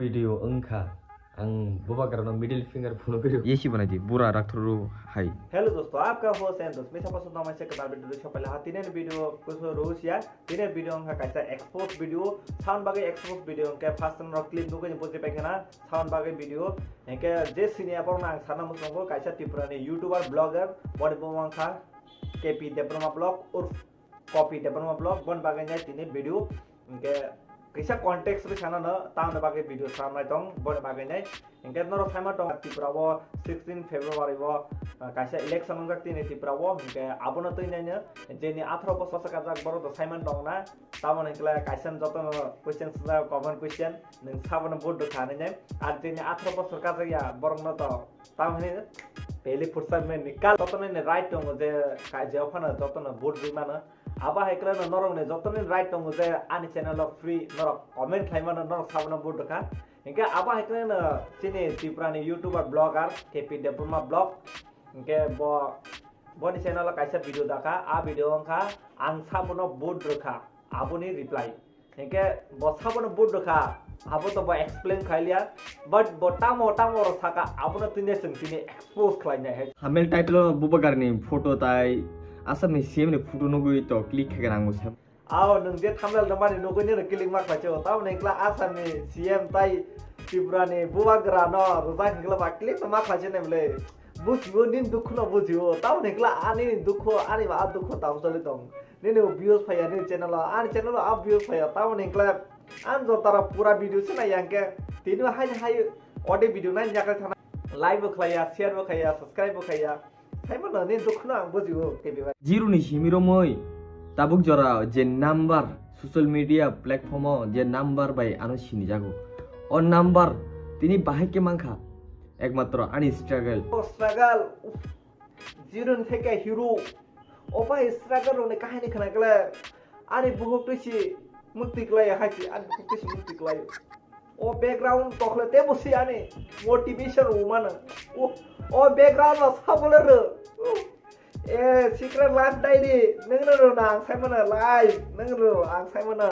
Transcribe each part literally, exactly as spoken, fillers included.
Video wngkha, ang bubagrano middle finger phunugwi rw. Yesi banai di, bura rakthuru hai. Hello dosto, aapka host and dost, misa pasal nama se kadar video shop pala hatine video kuso rusia. Tine video wngkha kaisa expose video, sound bagwi expose video, hwnkhe first time rok clip nugwi buji paikha na sound bagwi video. Hwnkhe je sini aborok nang sana muchungo kaisa Tripura ni YouTuber, blogger, boni bumung wngkha K P Debbarma Vlog urf Kopi Debbarma Vlog, bon bagwi nai tini video. Hwnkhe kisa context ri sana no, tamoni bagwi video sanai tong, bon bagwi nai. Hwnkhe norok saima tong Tripura o sixteen February o, ah, kaisa election wngjak tini Tripura o, hwnkhe abono twi naino jeni atharo bosor sakajak borok to saiman tong na, tamoni hwnkhe kaisa jotono question swngjak, common question, nwng sabono vote rwkha hinwi nai. Ar jeni atharo bosor kajak ya borok no to tamoni peli phursa meni kal jotono ni right tongo je ka-, je ophano jotono vote rwi mano. Abo hai kwlai no norok ni jotono ni right tongo je ani channel o free norok comment khlai mano, norok sabono vote rwkha. Hwnkhe abo hai kwlai no chini Tripura ni YouTuber, blogger K P Debbarma Vlog, hwnkhe bo, boni channel o kaisa video dakha, a video wngkha ang sabono vote rwkha, aboni reply. Hwnkhe bo sabono vote rwkha, abo to bo explain khailiya, but bo tamo tamo oro saka, abono tini chwng tini expose khlainai hai. Thumbnail title o bubagrani photo tai Assam ni C M ni photo nugwi to click khaikhe nang bo sem. Ao nwng je thumbnail rwmani nugwi nini click ma khlaichio, tamoni hwnkhe Assam ni C M tai Tripura ni bubagra no rwjak hwnkhe ba click no ma khlaichio nai bwle. Bujio nini dukhu no bujio, tamoni hwnkhe ani dukhu ani ba dukhu tamo choli tong. Nini views phaiya nini channel o, ani channel o a views phaiya, tamoni hwnkhe ang jotaro pura video se naiya hwnkhe tini hai hai ode video nai yakle thana like bo khlaiya, share bo khaiya, subscribe bo khaiya. Saimano nini dukhu no ang bujio K P bai. Zero ni simi romwi tabuk jora je number social media platform o je number bai ano sinijago. O number tini bahai khe mankha ekmatro ani struggle. O struggle, uff. Zero ni theke hero. O bai struggle rokni kahini khna kle ani buhuk twi si mukti klai hai si ani buhuk twi si mukti klai. O background tokhle tebo si ani motivation rw mano. O, o background no sabole rw. E secret life diary nang no rw na ang sai mano live nang rw ang sai mano.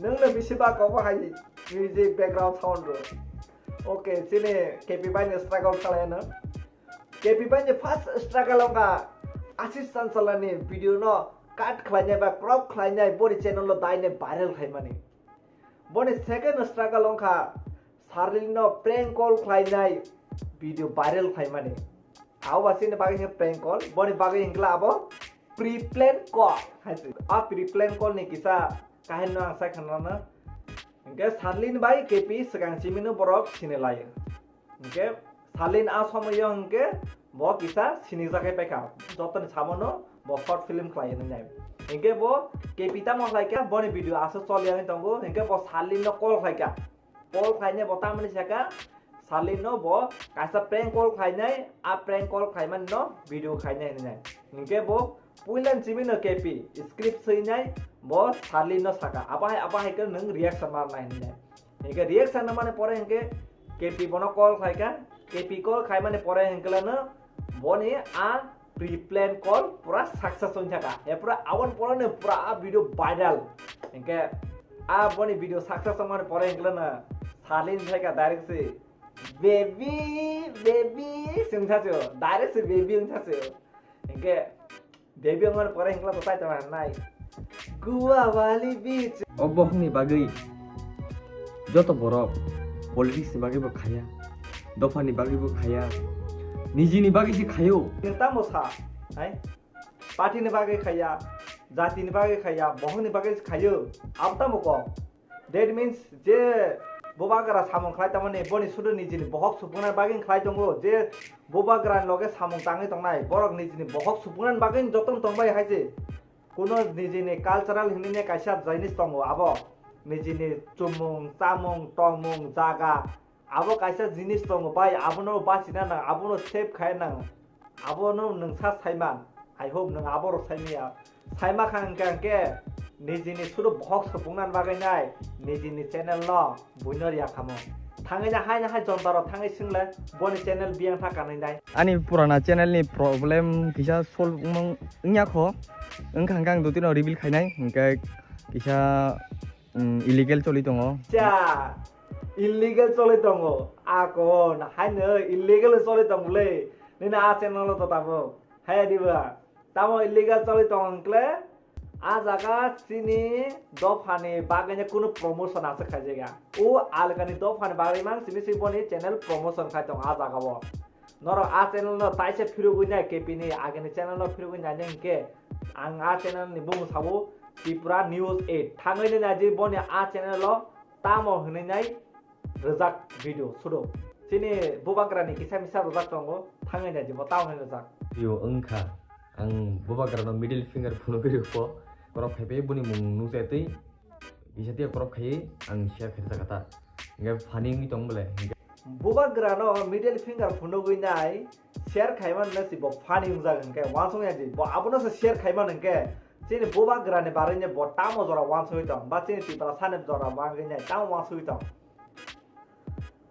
Nang no bisi ba kobo hai music background sound rw. Okay, chini K P bai ni struggle khalai no. K P bai ni first struggle wngkha Ashish Chanchalani video no cut khlainai ba crop khlainai boni channel o dainai viral khaimani. Boni second struggle wngkha Charlene no prank call khlainai video viral khaimani. Abo ba chini bagwi khe prank call, boni bagwi hwnkhe abo pre-plan call hai se. A pre-plan call ni kisa kahini no ang sai khna na. Hwnkhe Charlene bai K P swkang chimino borok sini lai. Hwnkhe Charlene a somoyo hwnkhe bo kisa sinijak khe paikha, jotoni samono bo short film khlai hwnwi nai. Hwnkhe bo K P tamo khlaikha, boni video aswk choliya wngwi tongo, hwnkhe bo Charlene no call khlaikha. Call khlainai bo tamoni sakha, Charlene no bo kaisa prank call khlainai, a prank call khlaimani no video khainai hwnwi nai. Hwnkhe bo puila chimino K P script swinai bo Charlene no sakha, abo hai, abo hai khe nwng reaction marnai hwnwi nai. Hingke reaction nangmani pore hingke K P bono call khlaikha, K P call khaimani pore hingkeleno boni a pre-plan call pura success wngkha. He pura aboni poreno pura a video viral. Hingke a boni video success wngmani pore hingkeleno Charlene phaikha direct se, "Baby, baby," se wngkha se, direct se baby wngkha se. Hingke Baby wngmani pore hingkla bo tai tongma nai. Goa wali beach. O bokhokni bagwi joto borok politics ni bagwi bo khaya, dopha ni bagwi bo khaya, nijini bagwi se khayo. Nwng tamo sa, hai? Party ni bagwi khaya, jati ni bagwi khaya, bohok ni bagwi se khayo. Abo tamo kok? That means je bubagra samung khlai tongmani boni sudu nijini bohok supungnani bagwi khlai tongo, je bubagra loge samung tangwi tongnai borok nijini bohok supungnani bagwi jotono tongbai hai se. Kuno nijini cultural hinwi ne kaisa jinis tongo, abo nijini chumung, chamung, tongmung, jaga, abo kaisa jinis tongo bai, abono bachina nang, abono save khai nang. Abono nwng sa saiman, I hope nwng aborok saimaya. Saima kha hwnkhe hwnkhe nijini sudu bohok supungnani bagwi nai nijini channel no buino riya khamo. Thangwi na hai na hai jonta rok thangwi swngle boni channel biyang tha kanwi nai. Ani purana channel ni problem kisa solve wngmang wngya kho, wngkha hwnkhe ang dotino reveal khainai, hwnkhe kisa, mm, illegal choli tongo. Cha. Illegal choli tongo. Akon, haino illegal choli tongole. Nini a channel o to tabo. Haya diba. Tamo illegal choli tong hwnkle. A jaga chini dophani bagwi kunu promotion aswk khaijak ya. O alkani dophani bagwi mang simi simi boni channel promotion khai tong a jaga o. Norok a channel no taisa phirogwi nai K P ni agini channel no phirogwi nai hwnkhe ang a channel ni bumung sabo Tripura News eight. Thangwi nai naidi boni a channel o tamo hwnwi nai rwjak video sudo. Chini bubagra ni kisa misa rwjak tongo, thangwi naidi bo tamo hwnwi rwjak. Yo wngkha ang bubagra no middle finger phunugwi rwkho, borok phaiphai boni mung nukjagwi twi kisa tiya korok khai ang share khai rwjak kha ta. Hwnkhe funny wngwi tong bole. Bubagra no middle finger phunugwi nai share khai man na si bo funny wngjak hwnkhe wansuk ya di bo abono se share khai man hwnkhe chini bubagra ni barwi ni bo tamo jora wansugwi tong ba chini Tiprasa ni jora bagwi nai tamo wansugwi tong.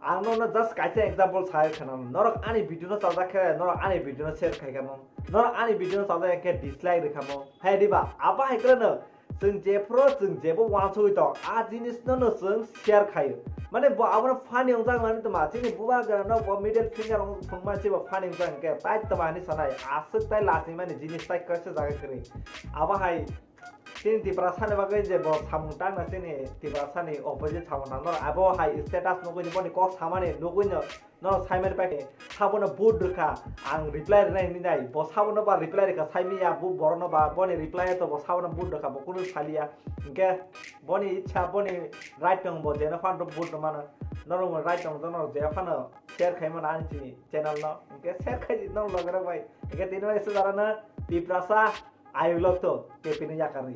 Ang nono just kaisa example sai khana norok ani video no chajak khe norok ani video no share khai kamo norok ani video no chajak khe dislike rw kamo hai diba abo hai khe no Chwng jephru chwng jebo wansugwi tong, a jinisno no chwng share khaio. Mane bo abono funny wngjak mani tongma, chini bubagra no bo middle finger wng thwngma chibo funny wngjak hwnkhe tai tongma hinwi sanai, aswk tai lachimani jinis tai kaisa jaga kwrwi. Abo hai chini Tiprasa ni bagwi je bo samung tangna chini Tiprasa ni opposite samung tangno abo hai status nugwi boni kok samani nugwi no Norok saimani pai khe sabono vote rwkha, ang reply rwnai hinwi nai, bo sabono ba reply rwkha, saimanya bo borokno ba boni reply to bo sabono vote rwkha, bo kunu saliya. Hinkhe boni ichha, boni right tong, bo jeno phano vote rwmano. Norok bo right tong, norok je phano share khai mano ani chini channel no. Hinkhe share khai di norok loge rok bai. Hinkhe tini bai se jara no Tiprasa ayuk lok to K P ni yakarwi.